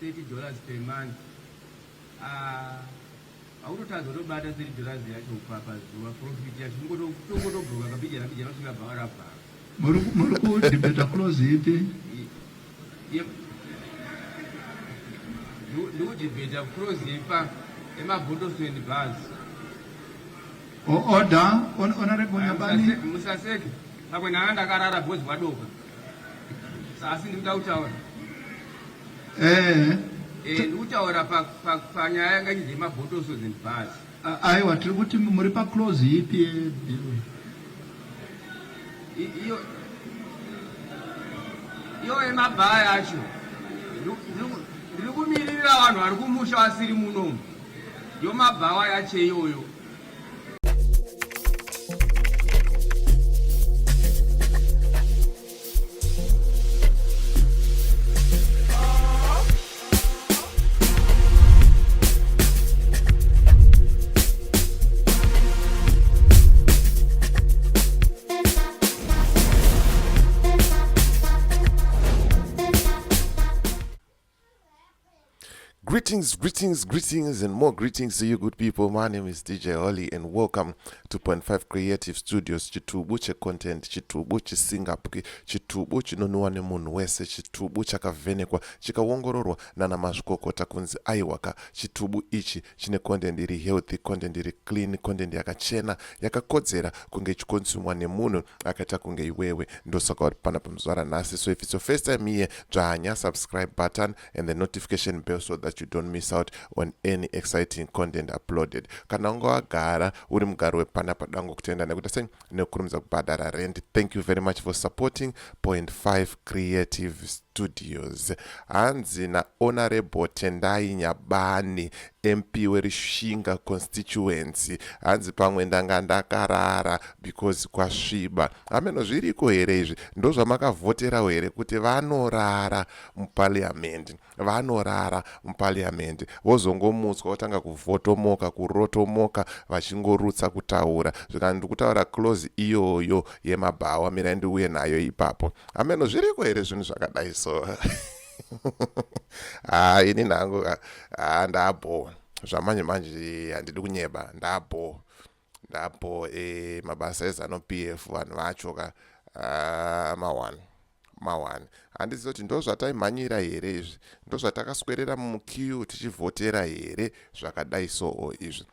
$30 per month. Ah, hautotadza kutobata $30 yacho pazuva profit yacho tongotobroka kabijana bijana kusvika bhawa rabhara. Muri kudebata clause ipi? Ndikudebata clause yepa yemabhotos and bars. Order, Honorable Nyabani. Musaseke. Pamwe ndanga ndakarara because wadoka. Asi ndikuda kutaura. Eh. Eh, ndikutaura panyaya yanga ichinzi yemabhotos and bars. Aiwa, tiri kuti muri paclose ipi yebill? Iyo iyo yemabhaa yacho. Ndiri kumiririra vanhu vari kumusha vasiri munomu. Yomabhawa yacho iyoyo. Greetings, greetings, greetings, and more greetings to you good people. My name is DJ Holly and welcome to Point 5 Creative Studios. Chitubu checontent, chitubu chisingapwi, chitubu chinonwiwa nemunhu wese, chitubu chakavhenekwa, chikaongororwa nana mazvikokota kunzi aiwaka, chitubu ichi chine content iri healthy, content iri clean, content yakachena, yakakodzera kunge ichikonsumwa nemunhu akaita kunge iwewe. Ndosaka uri panapa muzuva ranhasi. So if it's your first time here, dzvanya subscribe button and the notification bell so that you don't miss out on any exciting content uploaded. Kana unga wagara uri mugari wepanapa, dango kutenda nekuita sei nekukurumidza kubhadhara rent. Thank you very much for supporting Point 5 Creative Studios. Hanzi naHonorable Tendai Nyabani, MP weRushinga constituency, hanzi pamwe ndanga ndakarara because kwasviba. Hameno zviriko here izvi? Ndozvamakavhoterawo here kuti vanorara muparliament? Vanorara muparliament vozongomutswa votanga kuvhotomoka, kurotomoka, vachingorutsa kutaura. Zvikani ndiri kutaura clause iyoyo yemabhawa, mirai ndiuye nayo ipapo. Hameno zviriko here zvinhu zvakadai so? Haa, ini nhangu haa ndabho zvamanje manje, handidi kunyeba, ndabho ndabho e, mabasa eZanu PF vanhu vacho ka ma1 ma1. Handizivi kuti ndo zvataimhanyira here izvi, ndo zvatakaswerera muqueue tichivhotera here zvakadai soo izvi?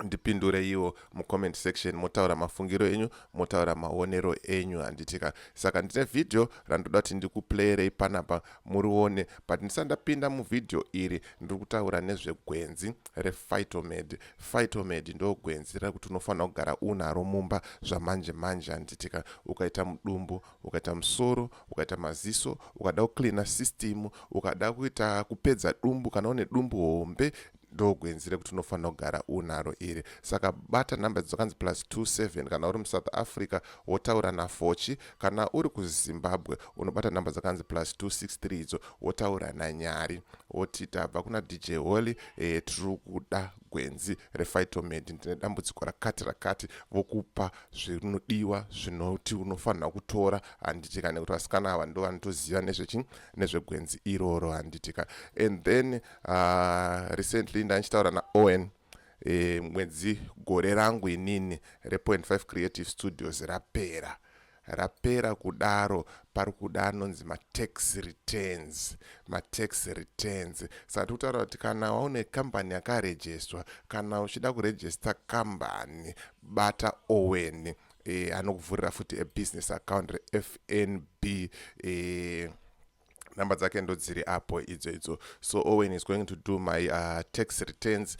Ndipindureiwo mucomment section, motaura mafungiro enyu, motaura maonero enyu, handitika? Saka ndine vhidhiyo randoda kuti ndikuplayerei panapa murione, but ndisati ndapinda muvhidhiyo iri, ndiri kutaura nezvegwenzi rePhytomed. Phytomed ndo gwenzi rekuti unofanira kugara unaro mumba zvamanje manje, handitika? Ukaita mudumbu, ukaita musoro, ukaita maziso, ukada kucleana system, ukada kuita kupedza dumbu, kana une dumbu hombe, ndogwenzi rekuti unofanira kugara unaro iri. Saka bata nhamba dzakanzi plus 27 kana uri muSouth Africa, wotaura naFochi. Kana uri kuZimbabwe, unobata nhamba dzakanzi plus 263 idzo, wotaura naNyari, woti tabva kuna DJ Holly, tiri kuda gwenzi rePhytomed, ndine dambudziko rakati rakati. Vokupa zvinodiwa zvinoti unofanira kutora, handitika? Nekuti vasikana ava ndo vanotoziva nezvechi nezvegwenzi iroro, handitika? And then recently ndandichitaura naOwen, mwedzi gore rangu inini re.5 Creative Studios rapera, rapera kudaro, pari kuda anonzi matax returns, matax returns. Saka tiri kutaura kuti kana waune kambani yakarejestwa, kana uchida kurejesta kambani, bata Owen, anokuvhurira futi abusiness account reFNB. Namba dzake ndo dziri apo idzo idzo. So Owen is going to do my tax returns.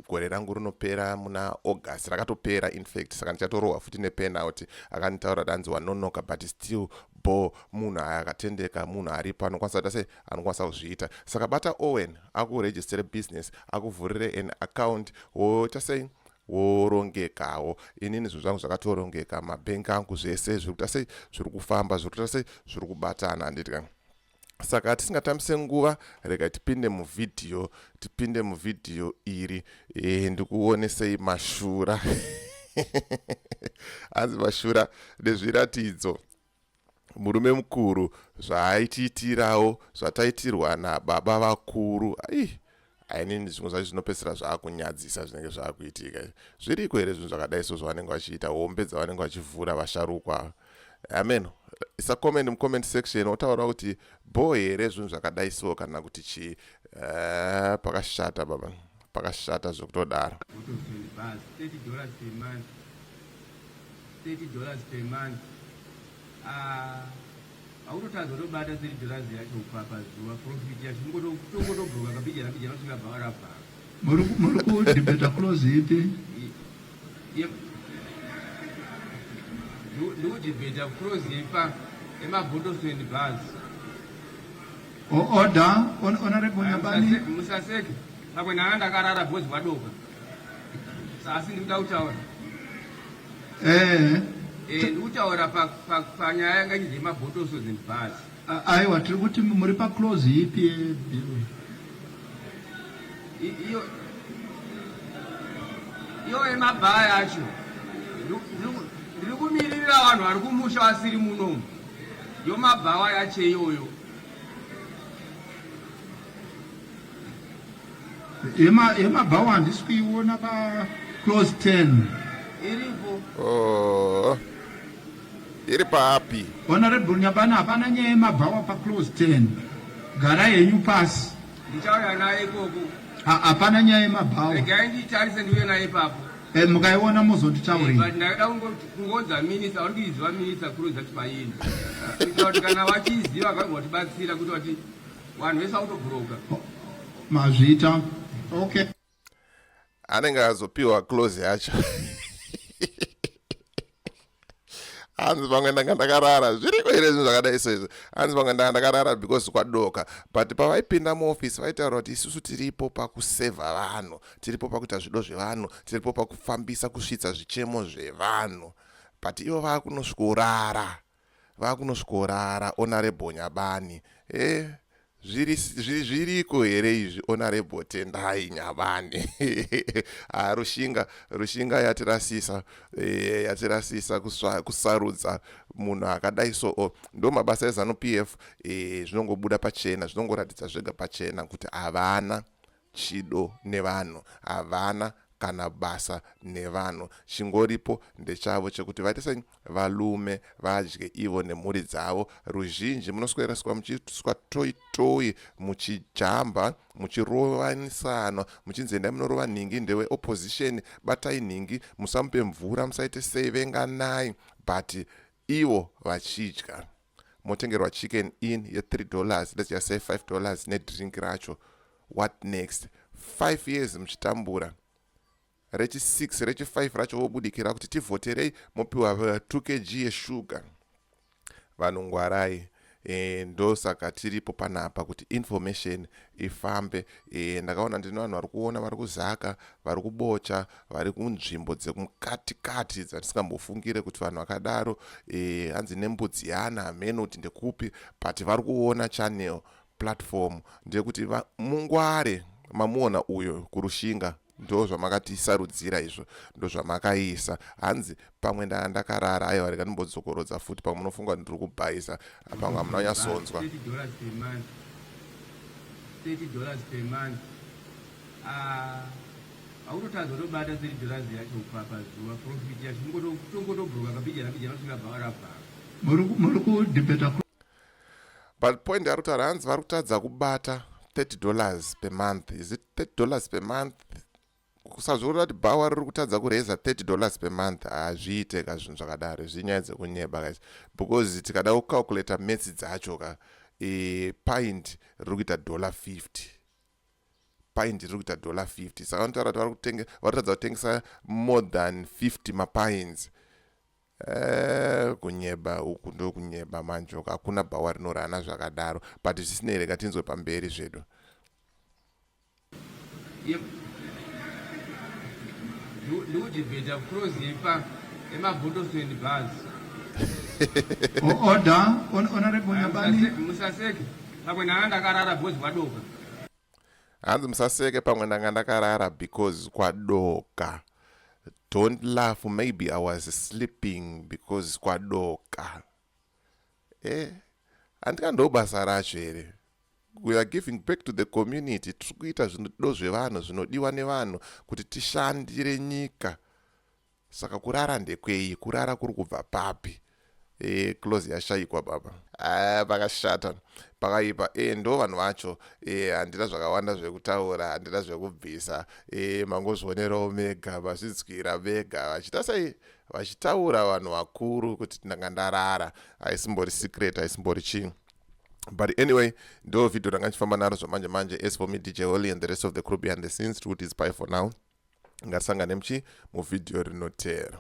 Gore rangu rinopera muna August, rakatopera in fact, saka ndichatorohwa futi nepenalty. Akanditaura danzi wanonoka, but still bo munhu akatendeka, munhu aripo anokwanisa kuita sei, anokwanisa kuzviita. Saka bata Owen akuregistere business, akuvhurire an account, woita sei, worongekawo. Inini zvinhu zvangu zvakatorongeka, mabhengi angu, zvese zviri kuita sei, zviri kufamba, zviri kuita sei, zviri kubatana, handiti? Saka tisingatambise nguva, rega tipinde muvhidhiyo, tipinde muvhidhiyo iri. Ndikuonesei mashura, hanzi mashura nezviratidzo. Murume mukuru zvaaitiitirawo zvataitirwa nababa vakuru ai ainini zvimwe zvacho zvinopedzisira zvaakunyadzisa zvinenge zvaakuitika zviriko here zvinhu zvakadai so zvavanenge vachiita hombe dzavanenge vachivhura vasharukwa amen isa comment mucomment section wotaura kuti bho here zvinhu zvakadai so kana kuti chii eh, pakashata baba pakashata zvekutodaro 30 dollars per month ah, hautotadza kutobata 30 dollars yacho pazuva profit yacho tongotobroka kabijana bijana kusvika bhawa rabhara muri kudebeta close ipi ndikudebeta close ipa emabottles and bars order honorable nyabani musaseke pamwe nana ndakarara bhozi wadoka asi ndikuda kutaura eh eh ndikutaura panyaya yanga ichinzi yemabottles and bars aiwa tiri kuti muri paclose ipi yebill iyo iyo yemabhaa yacho ndiri kumiririra vanhu vari kumusha vasiri munomu yomabhawa yacho iyoyo Yemabhawa handisi kuiona pa close 10. Iripo. Oh. Iri papi? Honorable Nyabana hapana nyaya yemabhawa pa close 10. Gara henyu pasi. Ndichauya naye ikoko. Hapana nyaya yemabhawa. Regai nditarise ndiuye naye ipapo. Eh, mukaiona mozonditaurira. Eh, but ndakada kungonza minister vari kuiziva minister kuroza kuti paini. Kuitira kuti kana vachiiziva vagotibatsira kuti vati vanhu vese vakutobhuroka. Mazvita. Okay. Anenge azopiwa close yacho. Hanzi pamwe ndanga ndakarara zviriko here zvinhu zvakadai so izvo hanzi pamwe ndanga ndakarara because kwadoka but pavaipinda muofisi vaitaura kuti isusu tiripo pakusevha vanhu tiripo pakuita zvido zvevanhu tiripo pakufambisa kusvitsa zvichemo zvevanhu but ivo vakunosvikorara vakunosvikorara honorable nyabani e zviriko here izvi honorable tendai nyabani ah, rushinga rushinga yatirasisa e, yatirasisa kusarudza munhu akadai so oh, ndo mabasa ezanu p f e, zvinongobuda pachena zvinongoratidza zvega pachena kuti havana chido nevanhu havana kana basa nevanhu chingoripo ndechavo chekuti vaite sei valume vadye ivo nemhuri dzavo ruzhinji munoswereswa muchiiswa toi toi muchijamba muchirovanisana muchinzi endai munorova nhingi ndewe opposition batai nhingi musamupe mvura musaite sei venganai but ivo vachidya motengerwa chicken in ye 3 dollars let's just say 5 dollars nedrink racho what next 5 years muchitambura rechi 6 rechi 5 racho vobudikira kuti tivhoterei mopiwa 2 kg yeshuga vanhu ngwarai e, ndosaka tiripo panapa kuti information ifambe e, ndakaona ndine vanhu vari kuona vari kuzaka vari kubocha vari kunzvimbo dzekukatikati dzatisingambofungire kuti vanhu vakadaro e, hanzi nembudzi yana hameno kuti ndekupi but vari kuona channel platform ndeyekuti mungware mamuona uyo kurushinga ndozvamakatisarudzira izvo ndozvamakaisa hanzi pamwe ndanga ndakarara aiwa rega ndimbodzokorodza futi pamwe munofunga kuti ndiri kubhaisa pamwe hamuna kunyatsonzwa 30 dollars per month ah, hautotadza kutobata 30 dollars yacho pazuva profit yacho tongotobroka kabijana bijana kusvika bhawa rabhara muri kudebeta but point ari kutaura hanzi vari kutadza kubata 30 dollars per month is it 30 dollars per month kusazviurira kuti bhawa riri kutadza kureza 30 dollars per month hazviite ka zvinhu zvakadaro zvinyaya dzekunyeba guys because tikada kucalculata metsi dzacho ka e, pint riri kuita dollar 50 pint riri kuita dollar 50 saka vanotaura kuti vari kutadza kutengesa more than 50 mapints Eh, kunyeba uku ndokunyeba manje uku hakuna bhawa rinorana zvakadaro but zvisinei rega tinzwe pamberi zvedu ndikudhibheta cross yepa emabottles and bars order honorable nyabani musaseke pamwe ndanga ndakarara because kwadoka hanzi musaseke pamwe ndanga ndakarara because kwadoka don't laugh maybe i was sleeping because kwadoka E handika ndo basa racho here? We are giving back to the community. Tiri kuita zvinodo zvevanhu, zvinodiwa nevanhu kuti tishandire nyika. Saka kurara ndekwei? Kurara kuri kubva papi? Clause yashayikwa baba. A, pakashata, pakaipa. Ndo vanhu vacho. Handina zvakawanda zvekutaura, handina zvekubvisa. Mangozvionerawo mega, mazvinzwira mega vachiita sei, vachitaura vanhu vakuru kuti ndanga ndarara. Haisimbori secret, haisimbori chii. But anyway, ndo video ranga ndichifamba naro zvamanje manje. As for me, DJ Holly, and the rest of the crew behind the scenes, tiri kuti is bye for now. Ngatisangane muchi muvhidhiyo rinoteera.